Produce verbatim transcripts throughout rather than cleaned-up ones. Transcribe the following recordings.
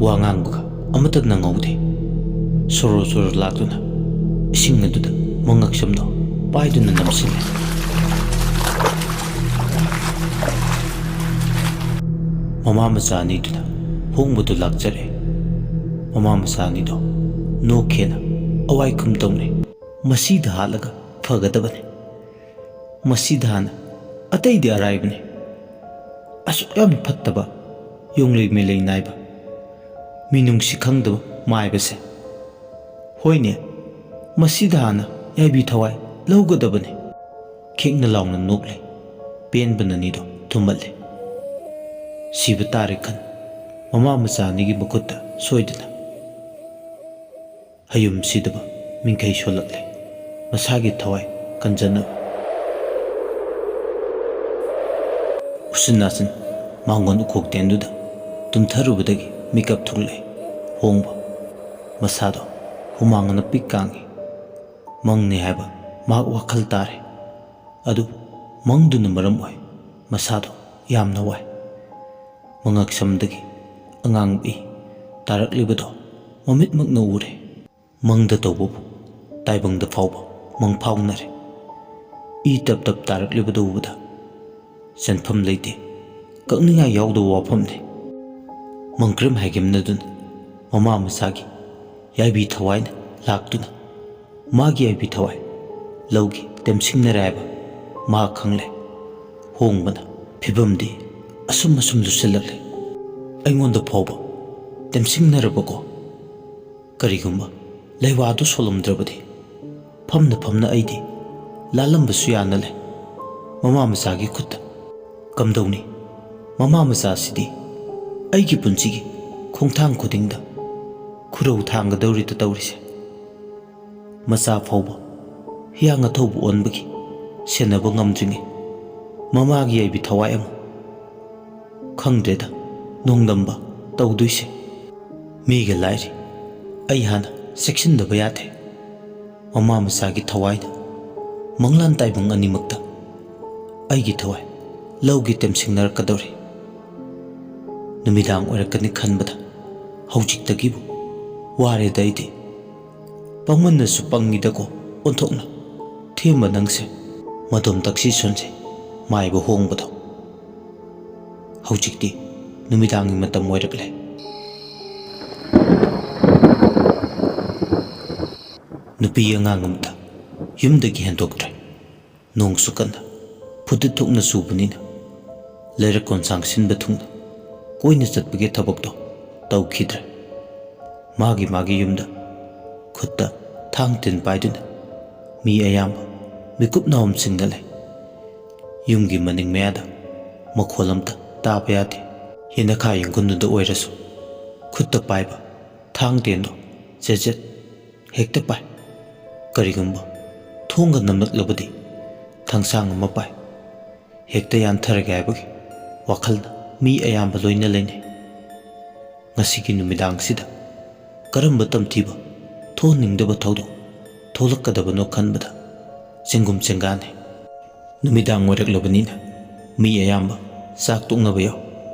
ꯋꯥ ꯉꯥꯡꯕꯒ ꯑꯃꯠꯇ ꯅꯪꯍꯧꯗꯦ꯫ ꯁꯣꯔꯣ ꯁꯣꯔꯣ ꯂꯥꯛꯇꯨꯅ ꯏꯁꯤꯡ ꯑꯗꯨꯗ ꯃꯉꯛꯁꯝꯗꯣ ꯄꯥꯏꯗꯨꯅ ꯅꯝꯁꯤꯜꯂꯦ꯫ ꯃꯃꯥ ꯃꯆꯥ ꯑꯅꯤꯗꯨꯅ ꯍꯣꯡꯕꯗꯨ ꯂꯥꯛꯆꯔꯦ꯫ ꯃꯃꯥ ꯃꯆꯥ ꯑꯅꯤꯗꯣ ꯅꯣꯛꯈꯤꯅ ꯑꯋꯥꯏ ꯈꯨꯝ ꯇꯧꯅꯩ꯫ "ꯃꯁꯤꯗ ꯍꯥꯠꯂꯒ ꯐꯒꯗꯕꯅꯤ꯫ ꯃꯁꯤꯗ ꯍꯥꯟꯅ ꯑꯇꯩꯗꯤ ꯑꯔꯥꯏꯕꯅꯤ꯫ ꯑꯁꯨꯛ ꯌꯥꯝ ꯐꯠꯇꯕ, ꯌꯣꯡꯂꯩ ꯃꯦꯂꯩ ꯅꯥꯏꯕ, ꯃꯤꯅꯨꯡꯁꯤ ꯈꯪꯗꯕ ꯃꯥꯏꯕꯁꯦ꯫ ꯍꯣꯏꯅꯦ, ꯃꯁꯤꯗ ꯍꯥꯟꯅ ꯌꯥꯏꯕꯤ ꯊꯋꯥꯏ ꯂꯧꯒꯗꯕꯅꯤ"꯫ ꯈꯤꯛꯅ ꯂꯥꯎꯅ ꯅꯣꯛꯂꯦ꯫ ꯄꯦꯟꯕꯅ ꯑꯅꯤꯗꯣ ꯊꯨꯝꯃꯠꯂꯦ꯫ ꯁꯤꯕ ꯇꯥꯔꯦ ꯈꯟ, ꯃꯃꯥ ꯃꯆꯥ ꯑꯅꯤꯒꯤ ꯃꯈꯨꯠꯇ ꯁꯣꯏꯗꯅ ꯍꯌꯨꯝ ꯁꯤꯗꯕ ꯃꯤꯡꯈꯩ ꯁꯣꯜꯂꯛꯂꯦ꯫ ꯃꯁꯥꯒꯤ ꯊꯋꯥꯏ ꯀꯟꯖꯅꯕ꯫ ꯎꯆꯤꯟ ꯅꯥꯆꯤꯟ ꯃꯥꯡꯒꯣꯟ ꯎꯈꯣꯛ ꯇꯦꯟꯗꯨꯗ ꯇꯨꯝꯊꯔꯨꯕꯗꯒꯤ ꯃꯤꯀꯞ ꯊꯣꯛꯂꯛꯏ꯫ ꯍꯣꯡꯕ꯫ ꯃꯁꯥꯗꯣ ꯍꯨꯃꯥꯡꯅ ꯄꯤꯛ ꯀꯥꯡꯉꯤ꯫ ꯃꯪꯅꯤ ꯍꯥꯏꯕ ꯃꯍꯥꯛ ꯋꯥꯈꯜ ꯇꯥꯔꯦ꯫ ꯑꯗꯨꯕꯨ ꯃꯪꯗꯨꯅ ꯃꯔꯝ ꯑꯣꯏ ꯃꯁꯥꯗꯣ ꯌꯥꯝꯅ ꯋꯥꯏ꯫ ꯃꯉꯛꯁꯝꯗꯒꯤ ꯑꯉꯥꯡꯕ ꯏ ꯇꯥꯔꯛꯂꯤꯕꯗꯣ ꯃꯃꯤꯠꯃꯛꯅ ꯎꯔꯦ꯫ ꯃꯪꯗ ꯇꯧꯕꯕꯨ ꯇꯥꯏꯕꯪꯗ ꯐꯥꯎꯕ ꯃꯪ ꯐꯥꯎꯅꯔꯦ꯫ ꯏ ꯇꯞ ꯇꯞ ꯇꯥꯔꯛꯂꯤꯕꯗꯨ ꯎꯕꯗ ꯆꯦꯟꯐꯝ ꯂꯩꯇꯦ, ꯀꯛꯅꯤꯡꯉꯥꯏ ꯌꯥꯎꯗꯕ ꯋꯥꯐꯝꯅꯤ꯫ ꯃꯪꯀ꯭ꯔꯤꯝ ꯍꯥꯏꯒꯤꯝꯅꯗꯨꯅ ꯃꯃꯥ ꯃꯆꯥꯒꯤ ꯌꯥꯏꯕꯤ ꯊꯋꯥꯏꯅ ꯂꯥꯛꯇꯨꯅ ꯃꯥꯒꯤ ꯌꯥꯏꯕꯤ ꯊꯋꯥꯏ ꯂꯧꯒꯤ ꯇꯦꯝꯁꯤꯡꯅꯔꯦ ꯍꯥꯏꯕ ꯃꯍꯥꯛ ꯈꯪꯂꯦ꯫ ꯍꯣꯡꯕꯅ ꯐꯤꯕꯝꯗꯤ ꯑꯁꯨꯝ ꯑꯁꯨꯝ ꯂꯨꯁꯤꯜꯂꯛꯂꯦ꯫ ꯑꯩꯉꯣꯟꯗ ꯐꯥꯎꯕ ꯇꯦꯝꯁꯤꯡꯅꯔꯕꯀꯣ꯫ ꯀꯔꯤꯒꯨꯝꯕ ꯂꯩꯋꯥꯗꯨ ꯁꯣꯜꯂꯝꯗ꯭ꯔꯕꯗꯤ ꯐꯝꯅ ꯐꯝꯅ ꯑꯩꯗꯤ ꯂꯥꯜꯂꯝꯕꯁꯨ ꯌꯥꯅ ꯂꯩ꯫ ꯃꯃꯥ ꯃꯆꯥꯒꯤ ꯈꯨꯠꯇ ꯀꯝꯗꯧꯅꯤ? ꯃꯃꯥ ꯃꯆꯥꯁꯤꯗꯤ ꯑꯩꯒꯤ ꯄꯨꯟꯁꯤꯒꯤ ꯈꯣꯡꯊꯥꯡ ꯈꯨꯗꯤꯡꯗ ꯈꯨꯔꯧ ꯊꯥꯡꯒꯗꯧꯔꯤꯗ ꯇꯧꯔꯤꯁꯦ꯫ ꯃꯆꯥ ꯐꯥꯎꯕ ꯍꯤꯌꯥꯡ ꯑꯊꯧꯕ ꯑꯣꯟꯕꯒꯤ ꯁꯦꯟꯅꯕ ꯉꯝꯗ꯭ꯔꯤꯉꯩ ꯃꯃꯥꯒꯤ ꯌꯥꯏꯕꯤ ꯊꯋꯥꯏ ꯑꯃ꯫ ꯈꯪꯗ꯭ꯔꯦꯗ ꯅꯣꯡꯗꯝꯕ ꯇꯧꯗꯣꯏꯁꯦ꯫ ꯃꯤꯒ ꯂꯥꯏꯔꯤ, ꯑꯩ ꯍꯥꯟꯅ ꯆꯦꯛꯁꯤꯟꯗꯕ ꯌꯥꯗꯦ꯫ ꯃꯃꯥ ꯃꯆꯥꯒꯤ ꯊꯋꯥꯏꯅ ꯃꯪꯂꯥꯟ ꯇꯥꯏꯕꯪ ꯑꯅꯤꯃꯛꯇ ꯑꯩꯒꯤ ꯊꯋꯥꯏ ꯂꯧꯒꯤ ꯇꯦꯝꯁꯤꯡꯅꯔꯛꯀꯗꯧꯔꯤ꯫ ꯅꯨꯃꯤꯗꯥꯡ ꯑꯣꯏꯔꯛꯀꯅꯤ ꯈꯟꯕꯗ "ꯍꯧꯖꯤꯛꯇꯒꯤꯕꯨ ꯋꯥꯔꯦꯗ ꯑꯩꯗꯤ꯫ ꯄꯪꯃꯟꯅꯁꯨ ꯄꯪꯉꯤꯗꯀꯣ ꯑꯣꯟꯊꯣꯛꯅ꯫ ꯊꯦꯝꯕ ꯅꯪꯁꯦ ꯃꯗꯣꯝ ꯇꯛꯁꯤ ꯁꯣꯟꯁꯦ ꯃꯥꯏꯕ ꯍꯣꯡꯕꯗꯣ꯫ ꯍꯧꯖꯤꯛꯇꯤ ꯅꯨꯃꯤꯗꯥꯡꯒꯤ ꯃꯇꯝ ꯑꯣꯏꯔꯛꯂꯦ꯫ ꯅꯨꯄꯤ ꯑꯉꯥꯡ ꯑꯃꯇ ꯌꯨꯝꯗꯒꯤ ꯍꯦꯟꯗꯣꯛꯇ꯭ꯔꯦ꯫ ꯅꯣꯡꯁꯨ ꯀꯟꯅ ꯐꯨꯗꯤꯠ ꯊꯣꯛꯅ ꯆꯨꯕꯅꯤꯅ ꯂꯩꯔꯛ ꯀꯣꯟꯁꯥꯡ ꯁꯤꯟꯕ ꯊꯨꯡꯅ ꯀꯣꯏꯅ ꯆꯠꯄꯒꯤ ꯊꯕꯛꯇꯣ ꯇꯧꯈꯤꯗ꯭ꯔꯦ꯫ ꯃꯥꯒꯤ ꯃꯥꯒꯤ ꯌꯨꯝꯗ ꯈꯨꯠꯇ ꯊꯥꯡ ꯇꯤꯟ ꯄꯥꯏꯗꯨꯅ ꯃꯤ ꯑꯌꯥꯝꯕ ꯃꯤꯀꯨꯞ ꯅꯥꯍꯨꯝꯁꯤꯡꯅ ꯂꯩ꯫ ꯌꯨꯝꯒꯤ ꯃꯅꯤꯡ ꯃꯌꯥꯗ ꯃꯈꯣꯜ ꯑꯝꯇ ꯇꯥꯕ ꯌꯥꯗꯦ꯫ ꯌꯦꯅꯈꯥ ꯌꯦꯡꯒꯨꯟꯗꯨꯗ ꯑꯣꯏꯔꯁꯨ ꯈꯨꯠꯇ ꯄꯥꯏꯕ ꯊꯥꯡ ꯇꯦꯟꯗꯣ ꯆꯦꯠ ꯆꯦꯠ ꯍꯦꯛꯇ ꯄꯥꯏ꯫ ꯀꯔꯤꯒꯨꯝꯕ ꯊꯣꯡꯒ ꯅꯝꯂꯛꯂꯕꯗꯤ ꯊꯥꯡꯁꯥꯡ ꯑꯃ ꯄꯥꯏ꯫ ꯍꯦꯛꯇ ꯌꯥꯟꯊꯔꯒꯦ ꯍꯥꯏꯕꯒꯤ ꯋꯥꯈꯜꯅ ꯃꯤ ꯑꯌꯥꯝꯕ ꯂꯣꯏꯅ ꯂꯩꯅꯩ꯫ ꯉꯁꯤꯒꯤ ꯅꯨꯃꯤꯗꯥꯡꯁꯤꯗ ꯀꯔꯝꯕ ꯇꯝꯊꯤꯕ ꯊꯣꯛꯍꯟꯅꯤꯡꯗꯕ ꯊꯧꯗꯣꯛ ꯊꯣꯛꯂꯛꯀꯗꯕꯅꯣ ꯈꯟꯕꯗ ꯆꯦꯡꯒꯨꯝ ꯆꯦꯡꯒꯥꯅꯩ꯫ ꯅꯨꯃꯤꯗꯥꯡ ꯑꯣꯏꯔꯛꯂꯕꯅꯤꯅ ꯃꯤ ꯑꯌꯥꯝꯕ ꯆꯥꯛ ꯇꯣꯛꯅꯕ ꯌꯥꯎ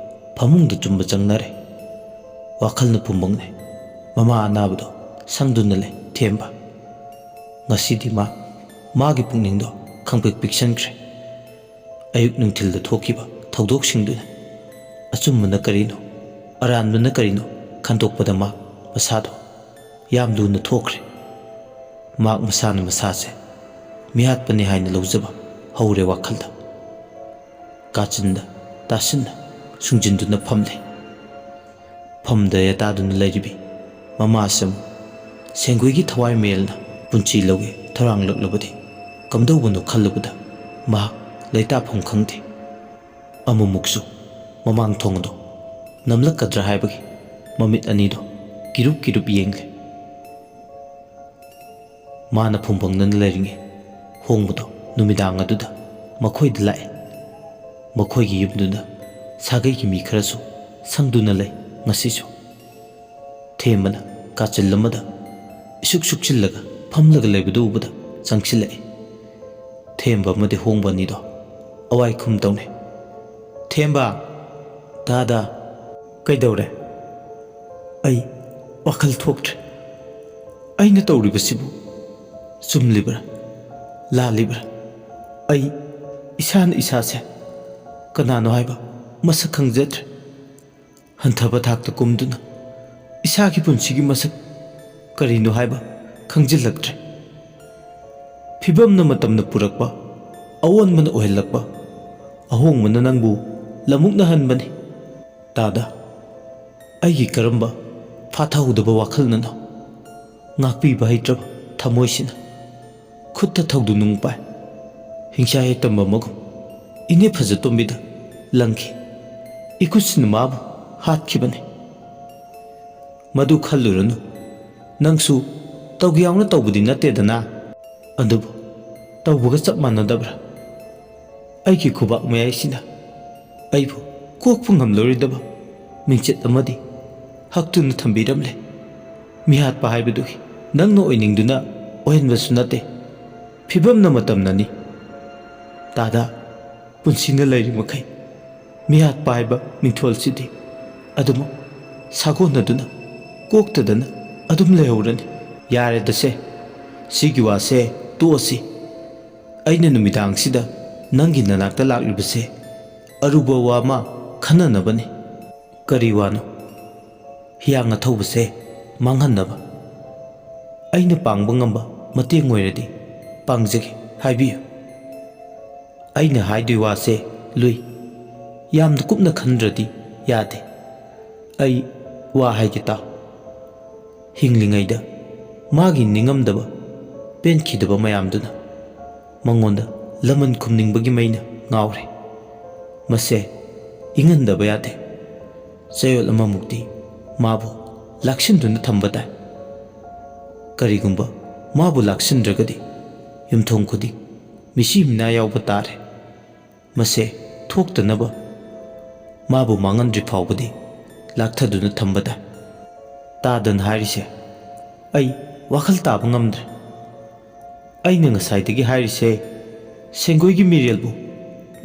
ꯐꯃꯨꯡꯗ ꯇꯨꯝꯕ ꯆꯪꯅꯔꯦ꯫ ꯋꯥꯈꯜꯅ ꯄꯨꯝꯕꯪꯅꯩ꯫ ꯃꯃꯥ ꯑꯅꯥꯕꯗꯣ ꯁꯪꯗꯨꯅ ꯂꯩ ꯊꯦꯝꯕ꯫ ꯉꯁꯤꯗꯤ ꯃꯥ ꯃꯥꯒꯤ ꯄꯨꯛꯅꯤꯡꯗꯣ ꯈꯪꯄꯤꯛ ꯄꯤꯛꯁꯟꯈ꯭ꯔꯦ꯫ ꯑꯌꯨꯛ ꯅꯨꯡꯊꯤꯜꯗ ꯊꯣꯛꯈꯤꯕ ꯊꯧꯗꯣꯛꯁꯤꯡꯗꯨꯅ ꯑꯆꯨꯝꯕꯅ ꯀꯔꯤꯅꯣ, ꯑꯔꯥꯟꯕꯅ ꯀꯔꯤꯅꯣ ꯈꯟꯗꯣꯛꯄꯗ ꯃꯥ ꯃꯁꯥꯗꯣ ꯌꯥꯝ ꯂꯨꯅ ꯊꯣꯛꯈ꯭ꯔꯦ꯫ ꯃꯍꯥꯛ ꯃꯁꯥꯅ ꯃꯁꯥꯁꯦ ꯃꯤꯍꯥꯠꯄꯅꯤ ꯍꯥꯏꯅ ꯂꯧꯖꯕ ꯍꯧꯔꯦ ꯋꯥꯈꯜꯗ꯫ ꯀꯥꯆꯤꯟꯗ ꯇꯥꯁꯤꯟꯅ ꯁꯨꯡꯖꯤꯟꯗꯨꯅ ꯐꯝꯂꯦ꯫ ꯐꯝꯗ ꯌꯥꯇꯥꯗꯨꯅ ꯂꯩꯔꯤꯕꯤ ꯃꯃꯥꯁꯦ ꯑꯃꯨꯛ ꯁꯦꯡꯒꯣꯏꯒꯤ ꯊꯋꯥꯏ ꯃꯦꯜꯅ ꯄꯨꯟꯁꯤ ꯂꯧꯒꯦ ꯊꯧꯔꯥꯡꯂꯛꯂꯕꯗꯤ ꯀꯝꯗꯧꯕꯅꯣ ꯈꯜꯂꯨꯕꯗ ꯃꯍꯥꯛ ꯂꯩꯇꯥꯐꯝ ꯈꯪꯗꯦ꯫ ꯑꯃꯨꯛꯃꯨꯛꯁꯨ ꯃꯃꯥꯡ ꯊꯣꯡꯗꯣ ꯅꯝꯂꯛꯀꯗ꯭ꯔꯥ ꯍꯥꯏꯕꯒꯤ ꯃꯃꯤꯠ ꯑꯅꯤꯗꯣ ꯀꯤꯔꯨꯞ ꯀꯤꯔꯨꯞ ꯌꯦꯡꯂꯦ꯫ ꯃꯥꯅ ꯐꯨꯝꯕꯪꯅꯅ ꯂꯩꯔꯤꯉꯩ ꯍꯣꯡꯕꯗꯣ ꯅꯨꯃꯤꯗꯥꯡ ꯑꯗꯨꯗ ꯃꯈꯣꯏꯗ ꯂꯥꯛꯑꯦ꯫ ꯃꯈꯣꯏꯒꯤ ꯌꯨꯝꯗꯨꯗ ꯁꯥꯒꯩꯒꯤ ꯃꯤ ꯈꯔꯁꯨ ꯁꯪꯗꯨꯅ ꯂꯩ ꯉꯁꯤꯁꯨ꯫ ꯊꯦꯝꯕꯅ ꯀꯥꯆꯤꯜ ꯑꯃꯗ ꯏꯁꯨꯛ ꯁꯨꯛꯆꯤꯜꯂꯒ ꯐꯝꯂꯒ ꯂꯩꯕꯗꯨ ꯎꯕꯗ ꯆꯪꯁꯤꯜꯂꯛꯏ꯫ ꯊꯦꯝꯕ ꯑꯃꯗꯤ ꯍꯣꯡꯕ ꯑꯅꯤꯗꯣ ꯑꯋꯥꯏ ꯈꯨꯝ ꯇꯧꯅꯩ꯫ "ꯊꯦꯝꯕ! ꯗꯥꯗꯥ!" "ꯀꯩꯗꯧꯔꯦ?" ꯑꯩ ꯋꯥꯈꯜ ꯊꯣꯛꯇ꯭ꯔꯦ꯫ ꯑꯩꯅ ꯇꯧꯔꯤꯕꯁꯤꯕꯨ ꯆꯨꯝꯂꯤꯕ꯭ꯔꯥ, ꯂꯥꯜꯂꯤꯕ꯭ꯔꯥ? ꯑꯩ ꯏꯁꯥꯅ ꯏꯁꯥꯁꯦ ꯀꯅꯥꯅꯣ ꯍꯥꯏꯕ ꯃꯁꯛ ꯈꯪꯖꯗ꯭ꯔꯦ꯫ ꯍꯟꯊꯕ ꯊꯥꯛꯇ ꯀꯨꯝꯗꯨꯅ ꯏꯁꯥꯒꯤ ꯄꯨꯟꯁꯤꯒꯤ ꯃꯁꯛ ꯀꯔꯤꯅꯣ ꯍꯥꯏꯕ ꯈꯪꯖꯤꯜꯂꯛꯇ꯭ꯔꯦ꯫ ꯐꯤꯕꯝꯅ ꯃꯇꯝꯅ ꯄꯨꯔꯛꯄ, ꯑꯑꯣꯟꯕꯅ ꯑꯣꯏꯍꯜꯂꯛꯄ, ꯑꯍꯣꯡꯕꯅ ꯅꯪꯕꯨ ꯂꯃꯨꯛꯅꯍꯟꯕꯅꯤ꯫ ꯇꯥꯗ, ꯑꯩꯒꯤ ꯀꯔꯝꯕ ꯐꯥꯊꯍꯧꯗꯕ ꯋꯥꯈꯜꯅꯅꯣ? ꯉꯥꯛꯄꯤꯕ ꯍꯩꯇ꯭ꯔꯕ ꯊꯃꯣꯏꯁꯤꯅ ꯈꯨꯠꯇ ꯊꯧꯗꯨ ꯅꯨꯡ ꯄꯥꯏ꯫ ꯍꯤꯡꯆꯥꯏ ꯇꯝꯕ ꯃꯒꯨꯝ ꯏꯅꯦ ꯐꯖꯇꯣꯝꯕꯤꯗ ꯂꯪꯈꯤ꯫ ꯏꯈꯨꯠꯁꯤꯅ ꯃꯥꯕꯨ ꯍꯥꯠꯈꯤꯕꯅꯤ꯫ ꯃꯗꯨ ꯈꯜꯂꯨꯔꯅꯨ꯫ ꯅꯪꯁꯨ ꯇꯧꯒꯦ ꯌꯥꯎꯅ ꯇꯧꯕꯗꯤ ꯅꯠꯇꯦꯗꯅ꯫ ꯑꯗꯨꯕꯨ ꯇꯧꯕꯒ ꯆꯞ ꯃꯥꯟꯅꯗꯕ꯭ꯔꯥ? ꯑꯩꯒꯤ ꯈꯨꯕꯥꯛ ꯃꯌꯥꯏꯁꯤꯅ ꯑꯩꯕꯨ ꯀꯣꯛꯄ ꯉꯝꯂꯔꯣꯏꯗꯕ ꯃꯤꯡꯆꯠ ꯑꯃꯗꯤ ꯍꯛꯇꯨꯅ ꯊꯝꯕꯤꯔꯝꯂꯦ꯫ ꯃꯤꯍꯥꯠꯄ ꯍꯥꯏꯕꯗꯨꯒꯤ ꯅꯪꯅ ꯑꯣꯏꯅꯤꯡꯗꯨꯅ ꯑꯣꯏꯍꯟꯕꯁꯨ ꯅꯠꯇꯦ, ꯐꯤꯕꯝꯅ ꯃꯇꯝꯅꯅꯤ꯫ ꯇꯥꯗ, ꯄꯨꯟꯁꯤꯅ ꯂꯩꯔꯤ ꯃꯈꯩ ꯃꯤꯍꯥꯠꯄ ꯍꯥꯏꯕ ꯃꯤꯡꯊꯣꯜꯁꯤꯗꯤ ꯑꯗꯨꯃꯛ ꯁꯥꯒꯣꯟꯅꯗꯨꯅ ꯀꯣꯛꯇꯗꯅ ꯑꯗꯨꯝ ꯂꯩꯍꯧꯔꯅꯤ꯫ ꯌꯥꯔꯦꯗꯁꯦ, ꯁꯤꯒꯤ ꯋꯥꯁꯦ ꯇꯣꯛꯑꯁꯤ꯫ ꯑꯩꯅ ꯅꯨꯃꯤꯗꯥꯡꯁꯤꯗ ꯅꯪꯒꯤ ꯅꯅꯥꯛꯇ ꯂꯥꯛꯂꯤꯕꯁꯦ ꯑꯔꯨꯕ ꯋꯥ ꯑꯃ ꯈꯟꯅꯅꯕꯅꯤ꯫ ꯀꯔꯤ ꯋꯥꯅꯣ? ꯍꯤꯌꯥꯡ ꯑꯊꯧꯕꯁꯦ ꯃꯥꯡꯍꯟꯅꯕ꯫ ꯑꯩꯅ ꯄꯥꯡꯕ ꯉꯝꯕ ꯃꯇꯦꯡ ꯑꯣꯏꯔꯗꯤ ꯄꯥꯡꯖꯒꯦ, ꯍꯥꯏꯕꯤꯌꯨ꯫ ꯑꯩꯅ ꯍꯥꯏꯗꯣꯏ ꯋꯥꯁꯦ ꯂꯨꯏ꯫ ꯌꯥꯝꯅ ꯀꯨꯞꯅ ꯈꯟꯗ꯭ꯔꯗꯤ ꯌꯥꯗꯦ꯫ ꯑꯩ ꯋꯥ ꯍꯥꯏꯒꯦ ꯇꯥꯎ꯫ ꯍꯤꯡꯂꯤꯉꯩꯗ ꯃꯥꯒꯤ ꯅꯤꯡꯉꯝꯗꯕ, ꯄꯦꯟꯈꯤꯗꯕ ꯃꯌꯥꯝꯗꯨꯅ ꯃꯉꯣꯟꯗ ꯂꯃꯟ ꯈꯨꯝꯅꯤꯡꯕꯒꯤ ꯃꯩꯅ ꯉꯥꯎꯔꯦ꯫ ꯃꯁꯦ ꯏꯪꯍꯟꯗꯕ ꯌꯥꯗꯦ꯫ ꯆꯌꯣꯜ ꯑꯃꯃꯨꯛꯇꯤ ꯃꯥꯕꯨ ꯂꯥꯛꯁꯤꯟꯗꯨꯅ ꯊꯝꯕ ꯇꯥꯏ꯫ ꯀꯔꯤꯒꯨꯝꯕ ꯃꯥꯕꯨ ꯂꯥꯛꯁꯤꯟꯗ꯭ꯔꯒꯗꯤ ꯌꯨꯝꯊꯣꯡ ꯈꯨꯗꯤꯡ ꯃꯤꯁꯤ ꯃꯤꯅꯥ ꯌꯥꯎꯕ ꯇꯥꯔꯦ꯫ ꯃꯁꯦ ꯊꯣꯛꯇꯅꯕ ꯃꯥꯕꯨ ꯃꯥꯡꯍꯟꯗ꯭ꯔꯤ ꯐꯥꯎꯕꯗꯤ ꯂꯥꯛꯊꯗꯨꯅ ꯊꯝꯕ ꯇꯥꯏ꯫ ꯇꯥꯗꯅ ꯍꯥꯏꯔꯤꯁꯦ ꯑꯩ ꯋꯥꯈꯜ ꯇꯥꯕ ꯉꯝꯗ꯭ꯔꯦ꯫ ꯑꯩꯅ ꯉꯁꯥꯏꯗꯒꯤ ꯍꯥꯏꯔꯤꯁꯦ ꯁꯦꯡꯒꯣꯏꯒꯤ ꯃꯤꯔꯦꯜꯕꯨ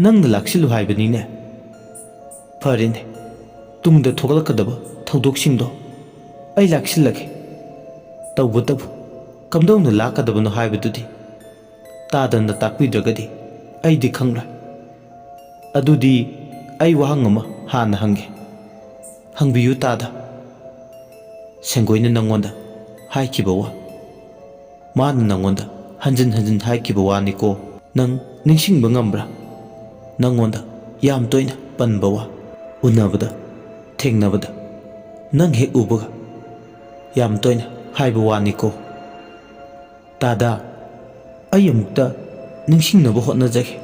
ꯅꯪꯅ ꯂꯥꯛꯁꯤꯜꯂꯨ ꯍꯥꯏꯕꯅꯤꯅꯦ꯫ ꯐꯔꯦꯅꯦ, ꯇꯨꯡꯗ ꯊꯣꯛꯂꯛꯀꯗꯕ ꯊꯧꯗꯣꯛꯁꯤꯡꯗꯣ ꯑꯩ ꯂꯥꯛꯁꯤꯜꯂꯒꯦ꯫ ꯇꯧꯕꯇꯕꯨ ꯀꯝꯗꯧꯅ ꯂꯥꯛꯀꯗꯕꯅꯣ ꯍꯥꯏꯕꯗꯨꯗꯤ ꯇꯥꯗꯅ ꯇꯥꯛꯄꯤꯗ꯭ꯔꯒꯗꯤ ꯑꯩꯗꯤ ꯈꯪꯂꯣꯏ꯫ ꯑꯗꯨꯗꯤ ꯑꯩ ꯋꯥꯍꯪ ꯑꯃ ꯍꯥꯟꯅ ꯍꯪꯒꯦ꯫ ꯍꯪꯕꯤꯌꯨ ꯇꯥꯗ꯫ ꯁꯦꯡꯒꯣꯏꯅ ꯅꯪꯉꯣꯟꯗ ꯍꯥꯏꯈꯤꯕ ꯋꯥ, ꯃꯥꯅ ꯅꯪꯉꯣꯟꯗ ꯍꯟꯖꯤꯟ ꯍꯟꯖꯤꯟ ꯍꯥꯏꯈꯤꯕ ꯋꯥꯅꯤꯀꯣ꯫ ꯅꯪ ꯅꯤꯡꯁꯤꯡꯕ ꯉꯝꯕ꯭ꯔꯥ? ꯅꯪꯉꯣꯟꯗ ꯌꯥꯝ ꯇꯣꯏꯅ ꯄꯟꯕ ꯋꯥ, ꯎꯅꯕꯗ, ꯊꯦꯡꯅꯕꯗ, ꯅꯪ ꯍꯦꯛ ꯎꯕꯒ ꯌꯥꯝ ꯇꯣꯏꯅ ꯍꯥꯏꯕ ꯋꯥꯅꯤꯀꯣ꯫ ꯇꯥꯗ, ꯑꯩ ꯑꯃꯨꯛꯇ ꯅꯤꯡꯁꯤꯡꯅꯕ ꯍꯣꯠꯅꯖꯒꯦ꯫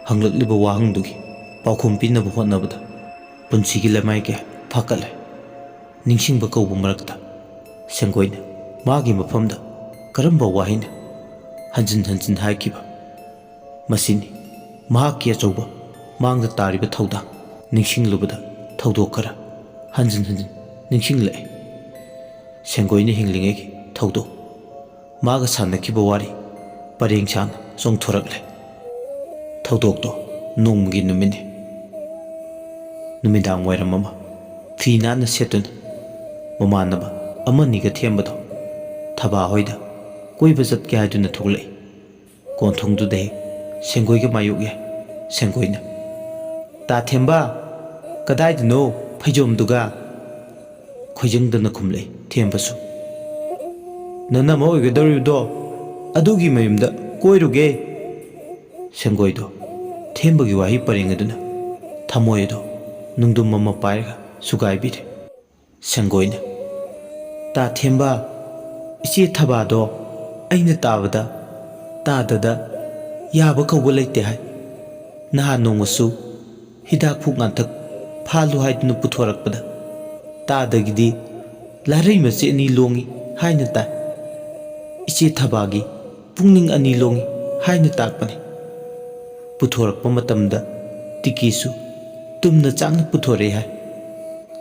ꯍꯪꯂꯛꯂꯤꯕ ꯋꯥꯍꯪꯗꯨꯒꯤ ꯄꯥꯎꯈꯨꯝ ꯄꯤꯅꯕ ꯍꯣꯠꯅꯕꯗ ꯄꯨꯟꯁꯤꯒꯤ ꯂꯩꯃꯥꯏ ꯀꯌꯥ ꯐꯥꯀꯠꯂꯦ꯫ ꯅꯤꯡꯁꯤꯡꯕ ꯀꯧꯕ ꯃꯔꯛꯇ ꯁꯦꯡꯒꯣꯏꯅ ꯃꯥꯒꯤ ꯃꯐꯝꯗ ꯀꯔꯝꯕ ꯋꯥꯍꯩꯅ ꯍꯟꯖꯤꯟ ꯍꯟꯖꯤꯟ ꯍꯥꯏꯈꯤꯕ? ꯃꯁꯤꯅꯤ ꯃꯍꯥꯛꯀꯤ ꯑꯆꯧꯕ ꯃꯥꯡꯗ ꯇꯥꯔꯤꯕ ꯊꯧꯗꯥꯡ꯫ ꯅꯤꯡꯁꯤꯡꯂꯨꯕꯗ ꯊꯧꯗꯣꯛ ꯈꯔ ꯍꯟꯖꯤꯟ ꯍꯟꯖꯤꯟ ꯅꯤꯡꯁꯤꯡꯂꯛꯏ꯫ ꯁꯦꯡꯒꯣꯏꯅ ꯍꯤꯡꯂꯤꯉꯩꯒꯤ ꯊꯧꯗꯣꯛ, ꯃꯥꯒ ꯁꯥꯟꯅꯈꯤꯕ ꯋꯥꯔꯤ ꯄꯔꯦꯡ ꯁꯥꯅ ꯆꯣꯡꯊꯣꯔꯛꯂꯦ꯫ ꯊꯧꯗꯣꯛꯇꯣ ꯅꯣꯡꯃꯒꯤ ꯅꯨꯃꯤꯠꯅꯤ꯫ ꯅꯨꯃꯤꯗꯥꯡ ꯋꯥꯏꯔꯝ ꯑꯃ ꯐꯤ ꯅꯥꯟꯅ ꯁꯦꯠꯇꯨꯅ ꯃꯃꯥꯟꯅꯕ ꯑꯃꯅꯤꯒ ꯊꯦꯝꯕꯗꯣ ꯊꯕꯥ ꯍꯣꯏꯗ ꯀꯣꯏꯕ ꯆꯠꯀꯦ ꯍꯥꯏꯗꯨꯅ ꯊꯣꯛꯂꯛꯏ꯫ ꯀꯣꯟꯊꯣꯡꯗꯨꯗ ꯍꯦꯛ ꯁꯦꯡꯒꯣꯏꯒ ꯃꯥꯌꯣꯛ ꯌꯥꯏ꯫ ꯁꯦꯡꯒꯣꯏꯅ, "ꯇꯥ ꯊꯦꯝꯕ, ꯀꯗꯥꯏꯗꯅꯣ ꯐꯩꯖꯣꯝꯗꯨꯒ?" ꯈꯣꯏꯖꯪꯗꯅ ꯈꯨꯝꯂꯛꯏ ꯊꯦꯝꯕꯁꯨ꯫ "ꯅꯅꯝꯃ ꯑꯣꯏꯒꯗꯧꯔꯤꯕꯗꯣ ꯑꯗꯨꯒꯤ ꯃꯌꯨꯝꯗ ꯀꯣꯏꯔꯨꯒꯦ꯫" ꯁꯦꯡꯒꯣꯏꯗꯣ ꯊꯦꯝꯕꯒꯤ ꯋꯥꯍꯩ ꯄꯔꯦꯡ ꯑꯗꯨꯅ ꯊꯃꯣꯏ ꯑꯗꯣ ꯅꯨꯡꯗꯨꯝ ꯑꯃ ꯄꯥꯏꯔꯒ ꯁꯨꯒꯥꯏꯕꯤꯔꯦ꯫ ꯁꯦꯡꯒꯣꯏꯅ, "ꯇꯥ ꯊꯦꯝꯕ, ꯏꯆꯦ ꯊꯕꯥꯗꯣ ꯑꯩꯅ ꯇꯥꯕꯗ ꯇꯥꯗꯗ ꯌꯥꯕ ꯀꯧꯕ ꯂꯩꯇꯦ ꯍꯥꯏ꯫ ꯅꯍꯥꯟ ꯅꯣꯡꯃꯁꯨ ꯍꯤꯗꯥꯛ ꯐꯨꯛ ꯉꯥꯟꯊꯛ ꯐꯥꯜꯂꯨ ꯍꯥꯏꯗꯨꯅ ꯄꯨꯊꯣꯔꯛꯄꯗ ꯇꯥꯗꯒꯤꯗꯤ ꯂꯥꯔꯩ ꯃꯆꯦ ꯑꯅꯤ ꯂꯣꯡꯉꯤ ꯍꯥꯏꯅ ꯇꯥꯏ꯫ ꯏꯆꯦ ꯊꯕꯥꯒꯤ ꯄꯨꯛꯅꯤꯡ ꯑꯅꯤ ꯂꯣꯡꯉꯤ ꯍꯥꯏꯅ ꯇꯥꯛꯄꯅꯤ꯫ ꯄꯨꯊꯣꯔꯛꯄ ꯃꯇꯝꯗ ꯇꯤꯀꯤꯁꯨ ꯇꯨꯝꯅ ꯆꯥꯛꯅ ꯄꯨꯊꯣꯔꯛꯏ ꯍꯥꯏ꯫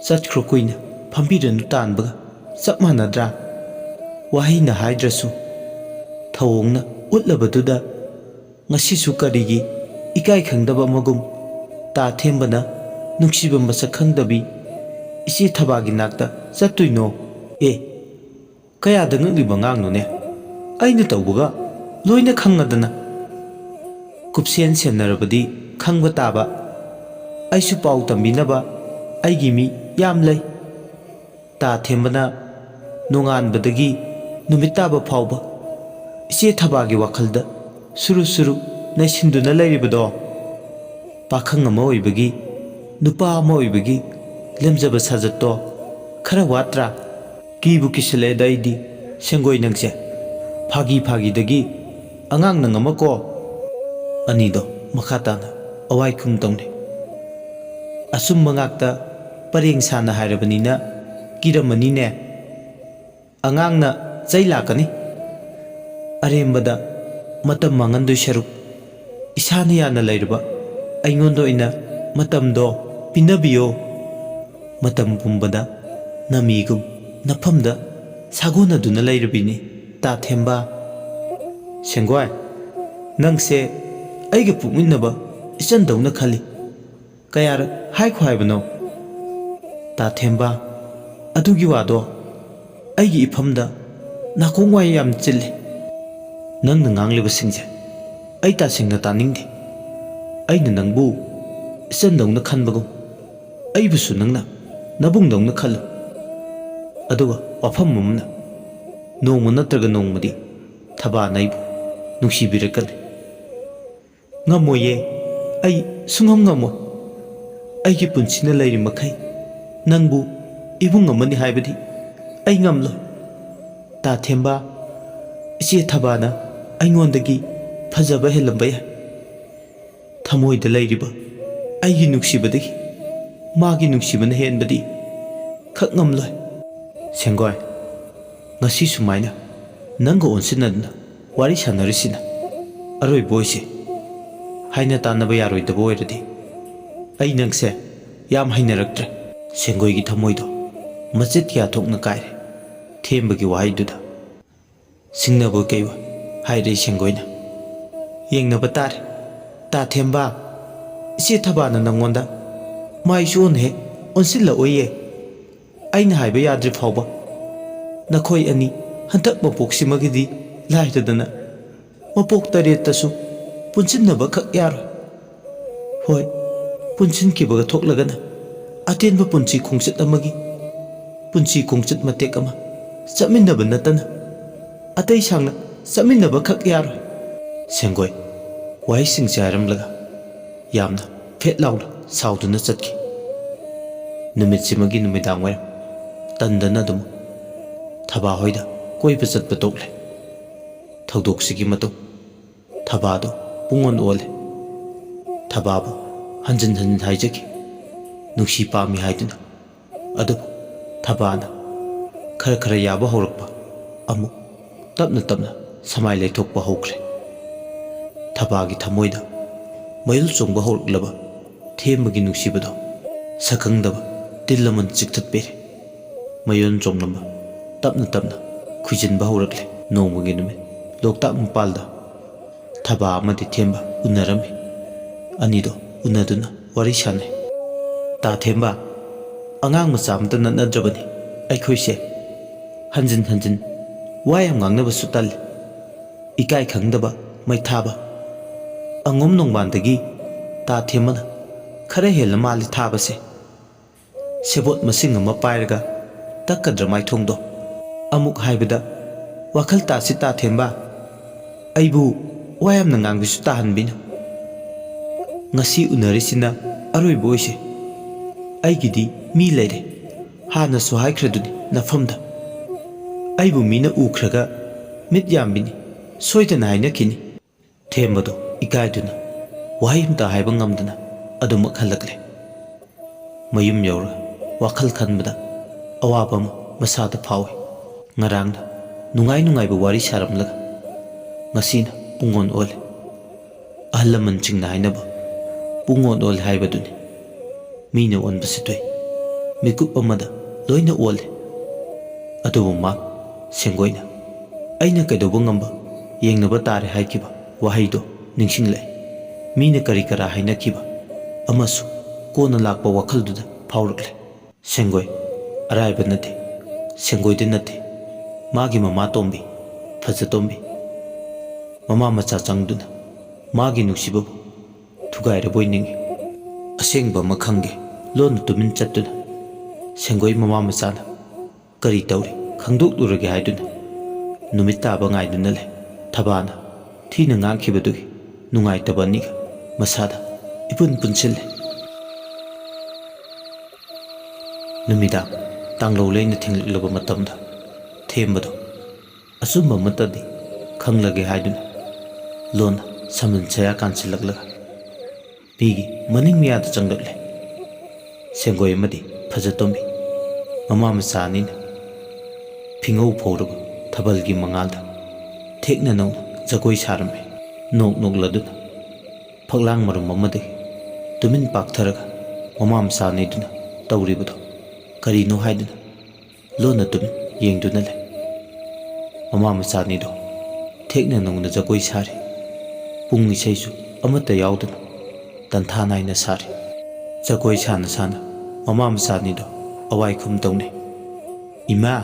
ꯆꯠꯈ꯭ꯔꯣ ꯀꯨꯏꯅ ꯐꯝꯕꯤꯔꯅꯨ ꯇꯥꯟꯕꯒ ꯆꯞ ꯃꯥꯟꯅꯗ꯭ꯔꯥ? ꯋꯥꯍꯩꯅ ꯍꯥꯏꯗ꯭ꯔꯁꯨ ꯊꯧꯑꯣꯡꯅ ꯎꯠꯂꯕꯗꯨꯗ ꯉꯁꯤꯁꯨ ꯀꯔꯤꯒꯤ ꯏꯀꯥꯏ ꯈꯪꯗꯕ ꯑꯃꯒꯨꯝ ꯇꯥ ꯊꯦꯝꯕꯅ ꯅꯨꯡꯁꯤꯕ ꯃꯁꯛ ꯈꯪꯗꯕꯤ ꯏꯆꯦ ꯊꯕꯥꯒꯤ ꯅꯥꯛꯇ ꯆꯠꯇꯣꯏꯅꯣ? ꯑꯦ, ꯀꯌꯥꯗ ꯉꯛꯂꯤꯕ ꯑꯉꯥꯡꯅꯣꯅꯦ? ꯑꯩꯅ ꯇꯧꯕꯒ ꯂꯣꯏꯅ ꯈꯪꯉꯗꯅ꯫ ꯀꯨꯞꯁꯦꯟ ꯁꯦꯟꯅꯔꯕꯗꯤ ꯈꯪꯕ ꯇꯥꯕ꯫ ꯑꯩꯁꯨ ꯄꯥꯎ ꯇꯝꯕꯤꯅꯕ ꯑꯩꯒꯤ ꯃꯤ ꯌꯥꯝ ꯂꯩ꯫ ꯇꯥ ꯊꯦꯝꯕꯅ ꯅꯣꯡꯉꯥꯟꯕꯗꯒꯤ ꯅꯨꯃꯤꯠ ꯇꯥꯕ ꯐꯥꯎꯕ ꯏꯆꯦ ꯊꯕꯥꯒꯤ ꯋꯥꯈꯜꯗ ꯁꯨꯔꯨ ꯁꯨꯔꯨ ꯅꯩꯁꯤꯟꯗꯨꯅ ꯂꯩꯔꯤꯕꯗꯣ꯫ ꯄꯥꯈꯪ ꯑꯃ ꯑꯣꯏꯕꯒꯤ, ꯅꯨꯄꯥ ꯑꯃ ꯑꯣꯏꯕꯒꯤ ꯂꯦꯝꯖꯕ ꯁꯥꯖꯠꯇꯣ ꯈꯔ ꯋꯥꯠꯇ꯭ꯔꯥ? ꯀꯤꯕꯨ ꯀꯤꯁꯤꯜꯂꯛꯑꯦꯗ ꯑꯩꯗꯤ, ꯁꯦꯡꯒꯣꯏ ꯅꯪꯁꯦ꯫ ꯐꯥꯒꯤ ꯐꯥꯒꯤꯗꯒꯤ ꯑꯉꯥꯡ ꯅꯪ ꯑꯃ ꯀꯣ꯫ ꯑꯅꯤꯗꯣ ꯃꯈꯥ ꯇꯥꯅ ꯑꯋꯥꯏ ꯈꯨꯝ ꯇꯧꯅꯩ꯫ ꯑꯆꯨꯝꯕ ꯉꯥꯛꯇ ꯄꯔꯦꯡ ꯁꯥꯅ ꯍꯥꯏꯔꯕꯅꯤꯅ ꯀꯤꯔꯝꯃꯅꯤꯅꯦ꯫ ꯑꯉꯥꯡꯅ ꯆꯩ ꯂꯥꯛꯀꯅꯤ꯫ ꯑꯔꯦꯝꯕꯗ ꯃꯇꯝ ꯃꯥꯡꯍꯟꯗꯣꯏ ꯁꯔꯨꯛ, ꯏꯁꯥꯅ ꯌꯥꯅ ꯂꯩꯔꯕ ꯑꯩꯉꯣꯟꯗ ꯑꯣꯏꯅ ꯃꯇꯝꯗꯣ ꯄꯤꯅꯕꯤꯌꯣ꯫ ꯃꯇꯝ ꯄꯨꯝꯕꯗ ꯅꯃꯤꯒꯨꯝ ꯅꯐꯝꯗ ꯁꯥꯒꯣꯟꯅꯗꯨꯅ ꯂꯩꯔꯕꯤꯅꯤ, ꯇꯥ ꯊꯦꯝꯕ꯫ ꯁꯦꯡꯒ꯭ꯋꯥꯏ, ꯅꯪꯁꯦ ꯑꯩꯒ ꯄꯣꯛꯃꯤꯟꯅꯕ ꯏꯆꯟꯗꯧꯅ ꯈꯜꯂꯤ꯫ ꯀꯌꯥꯔꯛ ꯍꯥꯏꯈꯣ ꯍꯥꯏꯕꯅꯣ? ꯇꯥ ꯊꯦꯝꯕ, ꯑꯗꯨꯒꯤ ꯋꯥꯗꯣ ꯑꯩꯒꯤ ꯏꯐꯝꯗ ꯅꯥꯀꯣꯡ ꯋꯥꯏ ꯌꯥꯝ ꯆꯤꯜꯂꯤ꯫ ꯅꯪꯅ ꯉꯥꯡꯂꯤꯕꯁꯤꯡꯁꯦ ꯑꯩ ꯇꯁꯦꯡꯅ ꯇꯥꯅꯤꯡꯗꯦ꯫ ꯑꯩꯅ ꯅꯪꯕꯨ ꯏꯆꯟꯗꯧꯅ ꯈꯟꯕꯒꯨꯝ, ꯑꯩꯕꯨꯁꯨ ꯅꯪꯅ ꯅꯕꯨꯡꯗꯧꯅ ꯈꯜꯂꯨ꯫ ꯑꯗꯨꯒ ꯋꯥꯐꯝ ꯑꯃꯅ, ꯅꯣꯡꯃ ꯅꯠꯇ꯭ꯔꯒ ꯅꯣꯡꯃꯗꯤ ꯊꯕꯥꯅ ꯑꯩꯕꯨ ꯅꯨꯡꯁꯤꯕꯤꯔꯛꯀꯅꯤ꯫ ꯉꯝꯃꯣꯏꯌꯦ, ꯑꯩ ꯁꯨꯡꯉꯝ ꯉꯝꯃꯣꯏ꯫ ꯑꯩꯒꯤ ꯄꯨꯟꯁꯤꯅ ꯂꯩꯔꯤ ꯃꯈꯩ ꯅꯪꯕꯨ ꯏꯕꯨꯡ ꯑꯃꯅꯤ ꯍꯥꯏꯕꯗꯤ ꯑꯩ ꯉꯝꯂꯣꯏ꯫ ꯇꯥ ꯊꯦꯝꯕ, ꯏꯆꯦ ꯊꯕꯥꯅ ꯑꯩꯉꯣꯟꯗꯒꯤ ꯐꯖꯕ ꯍꯦꯜꯂꯝꯕ ꯌꯥꯏ꯫ ꯊꯃꯣꯏꯗ ꯂꯩꯔꯤꯕ ꯑꯩꯒꯤ ꯅꯨꯡꯁꯤꯕꯗꯒꯤ ꯃꯥꯒꯤ ꯅꯨꯡꯁꯤꯕꯅ ꯍꯦꯟꯕꯗꯤ ꯈꯛ ꯉꯝꯂꯣꯏ꯫ ꯁꯦꯡꯒꯣꯏ, ꯉꯁꯤ ꯁꯨꯃꯥꯏꯅ ꯅꯪꯒ ꯑꯣꯟꯁꯤꯟꯅꯗꯨꯅ ꯋꯥꯔꯤ ꯁꯥꯟꯅꯔꯤꯁꯤꯅ ꯑꯔꯣꯏꯕ ꯑꯣꯏꯁꯦ꯫ ꯍꯥꯏꯅ ꯇꯥꯟꯅꯕ ꯌꯥꯔꯣꯏꯗꯕ ꯑꯣꯏꯔꯗꯤ ꯑꯩ ꯅꯪꯁꯦ ꯌꯥꯝ ꯍꯩꯅꯔꯛꯇ꯭ꯔꯦ꯫ ꯁꯦꯡꯒꯣꯏꯒꯤ ꯊꯃꯣꯏꯗꯣ ꯃꯆꯦꯠ ꯀꯌꯥ ꯊꯣꯛꯅ ꯀꯥꯏꯔꯦ ꯊꯦꯝꯕꯒꯤ ꯋꯥꯍꯩꯗꯨꯗ꯫ ꯁꯤꯡꯅꯕ ꯀꯩꯕ ꯍꯥꯏꯔꯦ ꯁꯦꯡꯒꯣꯏꯅ꯫ ꯌꯦꯡꯅꯕ ꯇꯥꯔꯦ꯫ ꯇꯥ ꯊꯦꯝꯕ, ꯏꯆꯦ ꯊꯕꯥꯅ ꯅꯪꯉꯣꯟꯗ ꯃꯥꯏꯁꯨ ꯑꯣꯟ ꯍꯦꯛ ꯑꯣꯟꯁꯤꯜꯂꯛꯑꯣꯏꯌꯦ꯫ ꯑꯩꯅ ꯍꯥꯏꯕ ꯌꯥꯗ꯭ꯔꯤ ꯐꯥꯎꯕ ꯅꯈꯣꯏ ꯑꯅꯤ ꯍꯟꯗꯛ ꯃꯄꯣꯛꯁꯤꯃꯒꯤꯗꯤ ꯂꯥꯏꯔꯗꯅ ꯃꯄꯣꯛ ꯇꯔꯦꯠꯇꯁꯨ ꯄꯨꯟꯁꯤꯟꯅꯕ ꯈꯛ ꯌꯥꯔꯣꯏ꯫ ꯍꯣꯏ, ꯄꯨꯟꯁꯤꯟꯈꯤꯕꯒ ꯊꯣꯛꯂꯒꯅ ꯑꯇꯦꯟꯕ ꯄꯨꯟꯁꯤ ꯈꯣꯡꯆꯠ ꯑꯃꯒꯤ ꯄꯨꯟꯁꯤ ꯈꯣꯡꯆꯠ ꯃꯇꯦꯛ ꯑꯃ ꯆꯠꯃꯤꯟꯅꯕ ꯅꯠꯇꯅ ꯑꯇꯩ ꯁꯥꯡꯅ ꯆꯠꯃꯤꯟꯅꯕ ꯈꯛ ꯌꯥꯔꯣꯏ꯫ ꯁꯦꯡꯒꯣꯏ ꯋꯥꯍꯩꯁꯤꯡꯁꯦ ꯍꯥꯏꯔꯝꯂꯒ ꯌꯥꯝꯅ ꯐꯦꯠ ꯂꯥꯎꯅ ꯁꯥꯎꯗꯨꯅ ꯆꯠꯈꯤ꯫ ꯅꯨꯃꯤꯠꯁꯤꯃꯒꯤ ꯅꯨꯃꯤꯗꯥꯡ ꯋꯥꯏꯔꯝ ꯇꯟꯗꯅ ꯑꯗꯨꯝ ꯊꯕꯥ ꯍꯣꯏꯗ ꯀꯣꯏꯕ ꯆꯠꯄ ꯇꯣꯛꯂꯦ꯫ ꯊꯧꯗꯣꯛꯁꯤꯒꯤ ꯃꯇꯨꯡ ꯊꯕꯥꯗꯨ ꯄꯨꯡꯑꯣꯟ ꯑꯣꯜꯂꯦ꯫ ꯊꯕꯥꯕꯨ ꯍꯟꯖꯤꯟ ꯍꯟꯖꯤꯟ ꯍꯥꯏꯖꯈꯤ, ꯅꯨꯡꯁꯤ ꯄꯥꯝꯃꯤ ꯍꯥꯏꯗꯨꯅ꯫ ꯑꯗꯨꯕꯨ ꯊꯕꯥꯅ ꯈꯔ ꯈꯔ ꯌꯥꯕ ꯍꯧꯔꯛꯄ, ꯑꯃꯨꯛ ꯇꯞꯅ ꯇꯞꯅ ꯁꯃꯥꯏ ꯂꯩꯊꯣꯛꯄ ꯍꯧꯈ꯭ꯔꯦ꯫ ꯊꯕꯥꯒꯤ ꯊꯃꯣꯏꯗ ꯃꯌꯨꯜ ꯆꯣꯡꯕ ꯍꯧꯔꯛꯂꯕ ꯊꯦꯝꯕꯒꯤ ꯅꯨꯡꯁꯤꯕꯗꯣ ꯁꯛꯈꯪꯗꯕ ꯇꯤꯜ ꯑꯃꯅ ꯆꯤꯛꯊꯠꯄꯤꯔꯦ꯫ ꯃꯌꯣꯟ ꯆꯣꯡꯂꯝꯕ ꯇꯞꯅ ꯇꯞꯅ ꯈꯨꯏꯖꯤꯟꯕ ꯍꯧꯔꯛꯂꯦ꯫ ꯅꯣꯡꯃꯒꯤ ꯅꯨꯃꯤꯠ ꯂꯣꯛꯇꯥꯛ ꯃꯄꯥꯜꯗ ꯊꯕꯥ ꯑꯃꯗꯤ ꯊꯦꯝꯕ ꯎꯅꯔꯝꯃꯤ꯫ ꯑꯅꯤꯗꯣ ꯎꯅꯗꯨꯅ ꯋꯥꯔꯤ ꯁꯥꯟꯅꯩ꯫ "ꯇꯥ ꯊꯦꯝꯕ, ꯑꯉꯥꯡ ꯃꯆꯥ ꯑꯃꯇ ꯅꯠꯅꯗ꯭ꯔꯕꯅꯤ ꯑꯩꯈꯣꯏꯁꯦ꯫ ꯍꯟꯖꯤꯟ ꯍꯟꯖꯤꯟ ꯋꯥ ꯌꯥꯝ ꯉꯥꯡꯅꯕꯁꯨ ꯇꯜꯂꯤ꯫ ꯏꯀꯥꯏ ꯈꯪꯗꯕ ꯃꯩ ꯊꯥꯕ꯫ ꯑꯉꯣꯝ ꯅꯣꯡꯕꯥꯟꯗꯒꯤ ꯇꯥ ꯊꯦꯝꯕꯅ ꯈꯔ ꯍꯦꯜꯂ ꯃꯥꯜꯂꯤ ꯊꯥꯕꯁꯦ꯫" ꯁꯦꯕꯣꯠ ꯃꯁꯤꯡ ꯑꯃ ꯄꯥꯏꯔꯒ ꯇꯛꯀꯗ꯭ꯔ ꯃꯥꯏꯊꯣꯡꯗꯣ꯫ ꯑꯃꯨꯛ ꯍꯥꯏꯕꯗ, "ꯋꯥꯈꯜ ꯇꯥꯁꯤ ꯇꯥ ꯊꯦꯝꯕ, ꯑꯩꯕꯨ ꯋꯥ ꯌꯥꯝꯅ ꯉꯥꯡꯕꯤꯁꯨ ꯇꯥꯍꯟꯕꯤꯅꯨ꯫ ꯉꯁꯤ ꯎꯅꯔꯤꯁꯤꯅ ꯑꯔꯣꯏꯕ ꯑꯣꯏꯁꯦ꯫ ꯑꯩꯒꯤꯗꯤ ꯃꯤ ꯂꯩꯔꯦ, ꯍꯥꯟꯅꯁꯨ ꯍꯥꯏꯈ꯭ꯔꯗꯨꯅꯤ ꯅꯐꯝꯗ꯫ ꯑꯩꯕꯨ ꯃꯤꯅ ꯎꯈ꯭ꯔꯒ ꯃꯤꯠ ꯌꯥꯝꯕꯤꯅꯤ, ꯁꯣꯏꯗꯅ ꯍꯥꯏꯅꯈꯤꯅꯤ꯫" ꯊꯦꯝꯕꯗꯣ ꯏꯀꯥꯏꯗꯨꯅ ꯋꯥꯍꯩ ꯑꯃꯇ ꯍꯥꯏꯕ ꯉꯝꯗꯅ ꯑꯗꯨꯃꯛ ꯍꯜꯂꯛꯂꯦ꯫ ꯃꯌꯨꯝ ꯌꯧꯔꯒ ꯋꯥꯈꯜ ꯈꯟꯕꯗ ꯑꯋꯥꯕ ꯑꯃ ꯃꯁꯥꯗ ꯐꯥꯎꯏ꯫ ꯉꯔꯥꯡꯅ ꯅꯨꯡꯉꯥꯏ ꯅꯨꯡꯉꯥꯏꯕ ꯋꯥꯔꯤ ꯁꯥꯔꯝꯂꯒ ꯉꯁꯤꯅ ꯄꯨꯡꯑꯣꯟ ꯑꯣꯜꯂꯦ꯫ ꯑꯍꯜ ꯂꯃꯟꯁꯤꯡꯅ ꯍꯥꯏꯅꯕ ꯄꯨꯡꯑꯣꯟ ꯑꯣꯜꯂꯦ ꯍꯥꯏꯕꯗꯨꯅꯤ꯫ ꯃꯤꯅ ꯑꯣꯟꯕꯁꯤ ꯊꯣꯛꯏ, ꯃꯤꯀꯨꯞ ꯑꯃꯗ ꯂꯣꯏꯅ ꯑꯣꯜꯂꯦ꯫ ꯑꯗꯨꯕꯨ ꯃꯥ ꯁꯦꯡꯒꯣꯏꯅ "ꯑꯩꯅ ꯀꯩꯗꯧꯕ ꯉꯝꯕ ꯌꯦꯡꯅꯕ ꯇꯥꯔꯦ" ꯍꯥꯏꯈꯤꯕ ꯋꯥꯍꯩꯗꯣ ꯅꯤꯡꯁꯤꯡꯂꯛꯏ꯫ ꯃꯤꯅ ꯀꯔꯤ ꯀꯔꯥ ꯍꯥꯏꯅꯈꯤꯕ ꯑꯃꯁꯨ ꯀꯣꯟꯅ ꯂꯥꯛꯄ ꯋꯥꯈꯜꯗꯨꯗ ꯐꯥꯎꯔꯛꯂꯦ꯫ "ꯁꯦꯡꯒꯣꯏ, ꯑꯔꯥꯏꯕ ꯅꯠꯇꯦ, ꯁꯦꯡꯒꯣꯏꯗ ꯅꯠꯇꯦ, ꯃꯥꯒꯤ ꯃꯃꯥ ꯇꯣꯝꯕꯤ, ꯐꯖꯇꯣꯝꯕꯤ꯫ ꯃꯃꯥ ꯃꯆꯥ ꯆꯪꯗꯨꯅ ꯃꯥꯒꯤ ꯅꯨꯡꯁꯤꯕꯕꯨ ꯊꯨꯒꯥꯏꯔꯕꯣꯏ ꯅꯤꯡꯏ꯫ ꯑꯁꯦꯡꯕ ꯑꯃ ꯈꯪꯒꯦ ꯂꯣꯟꯅ ꯇꯨꯃꯤꯟ ꯆꯠꯇꯨꯅ ꯁꯦꯡꯒꯣꯏ ꯃꯃꯥ ꯃꯆꯥꯅ ꯀꯔꯤ ꯇꯧꯔꯤ ꯈꯪꯗꯣꯛꯂꯨꯔꯒꯦ ꯍꯥꯏꯗꯨꯅ ꯅꯨꯃꯤꯠ ꯇꯥꯕ ꯉꯥꯏꯗꯨꯅ ꯂꯩ꯫ ꯊꯕꯥꯅ ꯊꯤꯅ ꯉꯥꯡꯈꯤꯕꯗꯨꯒꯤ ꯅꯨꯡꯉꯥꯏꯇꯕ ꯑꯅꯤꯒ ꯃꯁꯥꯗ ꯏꯄꯨꯟ ꯄꯨꯟꯁꯤꯜꯂꯦ꯫ ꯅꯨꯃꯤꯗꯥꯡ ꯇꯥꯡꯂꯧ ꯂꯩꯅ ꯊꯦꯡꯂꯛꯂꯕ ꯃꯇꯝꯗ ꯊꯦꯝꯕꯗꯣ ꯑꯆꯨꯝꯕ ꯑꯃꯠꯇꯗꯤ ꯈꯪꯂꯒꯦ ꯍꯥꯏꯗꯨꯅ ꯂꯣꯟꯅ ꯁꯝꯕꯟ ꯁꯌꯥ ꯀꯥꯟꯁꯤꯜꯂꯛꯂꯒ ꯃꯤꯒꯤ ꯃꯅꯤꯡ ꯃꯌꯥꯗ ꯆꯪꯂꯛꯂꯦ꯫ ꯁꯦꯡꯒꯣꯏ ꯑꯃꯗꯤ ꯐꯖꯇꯣꯝꯕꯤ ꯃꯃꯥ ꯃꯆꯥ ꯑꯅꯤꯅ ꯐꯤꯉꯧ ꯐꯧꯔꯕ ꯊꯥꯕꯜꯒꯤ ꯃꯉꯥꯜꯗ ꯊꯦꯛꯅ ꯅꯧꯅ ꯖꯒꯣꯏ ꯁꯥꯔꯝꯃꯤ꯫ ꯅꯣꯛ ꯅꯣꯛꯂꯗꯨꯅ ꯐꯛꯂꯥꯡ ꯃꯔꯨꯝ ꯑꯃꯗꯒꯤ ꯇꯨꯃꯤꯟ ꯄꯥꯛꯊꯔꯒ ꯃꯃꯥ ꯃꯆꯥ ꯑꯅꯤꯗꯨꯅ ꯇꯧꯔꯤꯕꯗꯣ ꯀꯔꯤꯅꯣ ꯍꯥꯏꯗꯨꯅ ꯂꯣꯟꯅ ꯇꯨꯃꯤꯟ ꯌꯦꯡꯗꯨꯅ ꯂꯩ꯫ ꯃꯃꯥ ꯃꯆꯥ ꯑꯅꯤꯗꯣ ꯊꯦꯛꯅ ꯅꯧꯅ ꯖꯒꯣꯏ ꯁꯥꯔꯤ꯫ ꯄꯨꯡ ꯏꯁꯩꯁꯨ ꯑꯃꯠꯇ ꯌꯥꯎꯗꯅ ꯇꯟꯊꯥ ꯅꯥꯏꯅ ꯁꯥꯔꯤ꯫ ꯖꯒꯣꯏ ꯁꯥꯅ ꯁꯥꯅ ꯃꯃꯥ ꯃꯆꯥ ꯑꯅꯤꯗꯣ ꯑꯋꯥꯏꯈꯨꯝ ꯇꯧꯅꯩ꯫ "ꯏꯃꯥ!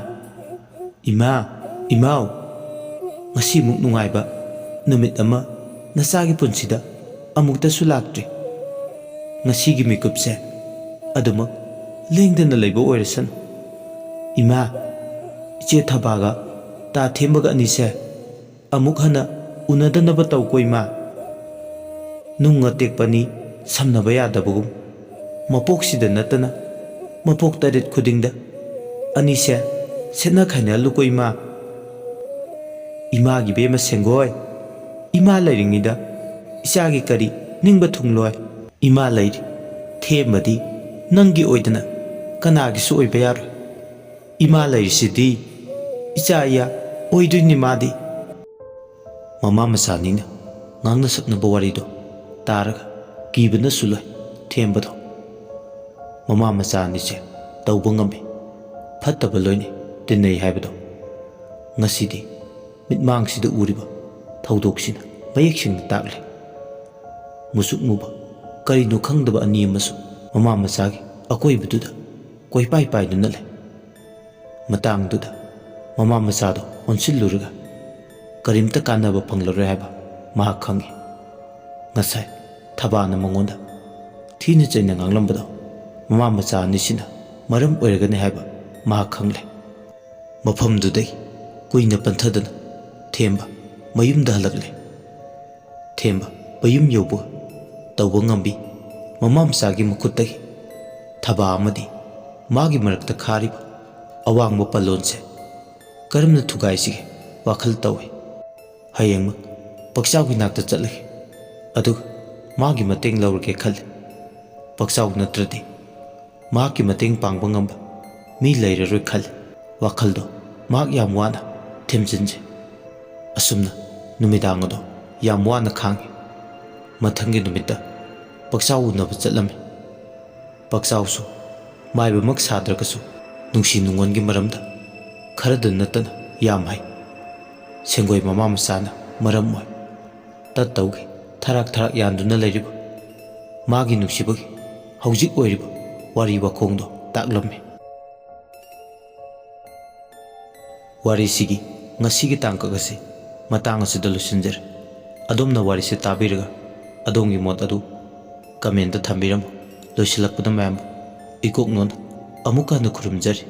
ꯏꯃꯥ! ꯏꯃꯥꯎ! ꯉꯁꯤꯃꯨꯛ ꯅꯨꯡꯉꯥꯏꯕ ꯅꯨꯃꯤꯠ ꯑꯃ ꯅꯆꯥꯒꯤ ꯄꯨꯟꯁꯤꯗ ꯑꯃꯨꯛꯇꯁꯨ ꯂꯥꯛꯇ꯭ꯔꯤ꯫ ꯉꯁꯤꯒꯤ ꯃꯤꯀꯨꯞꯁꯦ ꯑꯗꯨꯃꯛ ꯂꯦꯡꯗꯅ ꯂꯩꯕ ꯑꯣꯏꯔꯁꯅꯨ꯫ ꯏꯃꯥ, ꯏꯆꯦ ꯊꯕꯥꯒ ꯇꯥ ꯊꯦꯝꯕꯒ ꯑꯅꯤꯁꯦ ꯑꯃꯨꯛ ꯍꯟꯅ ꯎꯅꯗꯅꯕ ꯇꯧꯀꯣ ꯏꯃꯥ꯫ ꯅꯨꯡ ꯑꯇꯦꯛꯄꯅꯤ ꯁꯝꯅꯕ ꯌꯥꯗꯕꯒꯨꯝ, ꯃꯄꯣꯛꯁꯤꯗ ꯅꯠꯇꯅ ꯃꯄꯣꯛ ꯇꯔꯦꯠ ꯈꯨꯗꯤꯡꯗ ꯑꯅꯤꯁꯦ ꯁꯦꯠꯅ ꯈꯥꯏꯅꯍꯜꯂꯨꯀꯣ ꯏꯃꯥ꯫ ꯏꯃꯥꯒꯤ ꯕꯦꯝꯃ ꯁꯦꯡꯒꯣꯏ, ꯏꯃꯥ ꯂꯩꯔꯤꯉꯩꯗ ꯏꯆꯥꯒꯤ ꯀꯔꯤ ꯅꯤꯡꯕ ꯊꯨꯡꯂꯣꯏ? ꯏꯃꯥ ꯂꯩꯔꯤ ꯊꯦꯝꯕꯗꯤ ꯅꯪꯒꯤ ꯑꯣꯏꯗꯅ ꯀꯅꯥꯒꯤꯁꯨ ꯑꯣꯏꯕ ꯌꯥꯔꯣꯏ꯫ ꯏꯃꯥ ꯂꯩꯔꯤꯁꯤꯗꯤ ꯏꯆꯥ ꯏꯌꯥ ꯑꯣꯏꯗꯣꯏꯅꯤ ꯃꯥꯗꯤ꯫" ꯃꯃꯥ ꯃꯆꯥꯅꯤꯅ ꯉꯥꯡꯅ ꯁꯛꯅꯕ ꯋꯥꯔꯤꯗꯣ ꯇꯥꯔꯒ ꯀꯤꯕꯅꯁꯨ ꯂꯣꯏ ꯊꯦꯝꯕꯗꯣ꯫ ꯃꯃꯥ ꯃꯆꯥ ꯑꯅꯤꯁꯦ ꯇꯧꯕ ꯉꯝꯃꯤ, ꯐꯠꯇꯕ ꯂꯣꯏꯅ ꯇꯤꯟꯅꯩ ꯍꯥꯏꯕꯗꯣ ꯉꯁꯤꯗꯤ ꯃꯤꯠꯃꯥꯡꯁꯤꯗ ꯎꯔꯤꯕ ꯊꯧꯗꯣꯛꯁꯤꯅ ꯃꯌꯦꯛ ꯁꯦꯡꯅ ꯇꯥꯛꯂꯦ꯫ ꯃꯨꯁꯨꯛ ꯃꯨꯕ ꯀꯔꯤꯅꯣ ꯈꯪꯗꯕ ꯑꯅꯤ ꯑꯃꯁꯨ ꯃꯃꯥ ꯃꯆꯥꯒꯤ ꯑꯀꯣꯏꯕꯗꯨꯗ ꯀꯣꯏꯄꯥꯏ ꯄꯥꯏꯗꯨꯅ ꯂꯩ꯫ ꯃꯇꯥꯡꯗꯨꯗ ꯃꯃꯥ ꯃꯆꯥꯗꯣ ꯑꯣꯟꯁꯤꯜꯂꯨꯔꯒ ꯀꯔꯤꯝꯇ ꯀꯥꯟꯅꯕ ꯐꯪꯂꯔꯣꯏ ꯍꯥꯏꯕ ꯃꯍꯥꯛ ꯈꯪꯏ꯫ ꯉꯁꯥꯏ ꯊꯕꯥꯅ ꯃꯉꯣꯟꯗ ꯊꯤꯅ ꯆꯩꯅ ꯉꯥꯡꯂꯝꯕꯗꯣ ꯃꯃꯥ ꯃꯆꯥ ꯑꯅꯤꯁꯤꯅ ꯃꯔꯝ ꯑꯣꯏꯔꯒꯅꯤ ꯍꯥꯏꯕ ꯃꯍꯥꯛ ꯈꯪꯂꯦ꯫ ꯃꯐꯝꯗꯨꯗꯒꯤ ꯀꯨꯏꯅ ꯄꯟꯊꯗꯅ ꯊꯦꯝꯕ ꯃꯌꯨꯝꯗ ꯍꯜꯂꯛꯂꯦ꯫ ꯊꯦꯝꯕ ꯃꯌꯨꯝ ꯌꯧꯕꯒ ꯇꯧꯕ ꯉꯝꯕꯤ ꯃꯃꯥ ꯃꯆꯥꯒꯤ ꯃꯈꯨꯠꯇꯒꯤ ꯊꯕꯥ ꯑꯃꯗꯤ ꯃꯥꯒꯤ ꯃꯔꯛꯇ ꯈꯥꯔꯤꯕ ꯑꯋꯥꯡꯕ ꯄꯜꯂꯣꯟꯁꯦ ꯀꯔꯝꯅ ꯊꯨꯒꯥꯏꯁꯤꯒꯦ ꯋꯥꯈꯜ ꯇꯧꯏ꯫ ꯍꯌꯦꯡꯃꯛ ꯄꯛꯆꯥꯎꯒꯤ ꯅꯥꯛꯇ ꯆꯠꯂꯒꯦ, ꯑꯗꯨꯒ ꯃꯥꯒꯤ ꯃꯇꯦꯡ ꯂꯧꯔꯒꯦ ꯈꯜꯂꯤ꯫ ꯄꯛꯆꯥꯎ ꯅꯠꯇ꯭ꯔꯗꯤ ꯃꯍꯥꯛꯀꯤ ꯃꯇꯦꯡ ꯄꯥꯡꯕ ꯉꯝꯕ ꯃꯤ ꯂꯩꯔꯔꯣꯏ ꯈꯜꯂꯤ꯫ ꯋꯥꯈꯜꯗꯣ ꯃꯍꯥꯛ ꯌꯥꯝ ꯋꯥꯅ ꯊꯦꯝꯖꯤꯟꯖꯩ꯫ ꯑꯁꯨꯝꯅ ꯅꯨꯃꯤꯗꯥꯡ ꯑꯗꯣ ꯌꯥꯝ ꯋꯥꯅ ꯈꯥꯡꯉꯤ꯫ ꯃꯊꯪꯒꯤ ꯅꯨꯃꯤꯠꯇ ꯄꯛꯆꯥꯎ ꯎꯅꯕ ꯆꯠꯂꯝꯃꯤ꯫ ꯄꯛꯆꯥꯎꯁꯨ ꯃꯥꯏꯕꯃꯛ ꯁꯥꯗ꯭ꯔꯒꯁꯨ ꯅꯨꯡꯁꯤ ꯅꯨꯡꯉꯣꯟꯒꯤ ꯃꯔꯝꯗ ꯈꯔꯗ ꯅꯠꯇꯅ ꯌꯥꯝ ꯍꯩ꯫ ꯁꯦꯡꯒꯣꯏ ꯃꯃꯥ ꯃꯆꯥꯅ ꯃꯔꯝ ꯑꯣꯏ ꯇꯠꯇꯧꯒꯤ ꯊꯔꯥꯛ ꯊꯔꯥꯛ ꯌꯥꯟꯗꯨꯅ ꯂꯩꯔꯤꯕ ꯃꯥꯒꯤ ꯅꯨꯡꯁꯤꯕꯒꯤ ꯍꯧꯖꯤꯛ ꯑꯣꯏꯔꯤꯕ ꯋꯥꯔꯤ ꯋꯥꯈꯣꯡꯗꯣ ꯇꯥꯛꯂꯝꯃꯤ꯫ ꯋꯥꯔꯤꯁꯤꯒꯤ ꯉꯁꯤꯒꯤ ꯇꯥꯡꯀꯛ ꯑꯁꯤ ꯃꯇꯥꯡ ꯑꯁꯤꯗ ꯂꯣꯏꯁꯤꯟꯖꯔꯦ꯫ ꯑꯗꯣꯝꯅ ꯋꯥꯔꯤꯁꯤ ꯇꯥꯕꯤꯔꯒ ꯑꯗꯣꯝꯒꯤ ꯃꯣꯠ ꯑꯗꯨ ꯀꯃꯦꯟꯇ ꯊꯝꯕꯤꯔꯝꯃꯨ꯫ ꯂꯣꯏꯁꯤꯜꯂꯛꯄꯗ ꯃꯌꯥꯝꯕꯨ ꯏꯀꯣꯛ ꯅꯣꯟꯅ ꯑꯃꯨꯛꯀ ꯍꯟꯅ ꯈꯨꯔꯨꯝꯖꯔꯤ꯫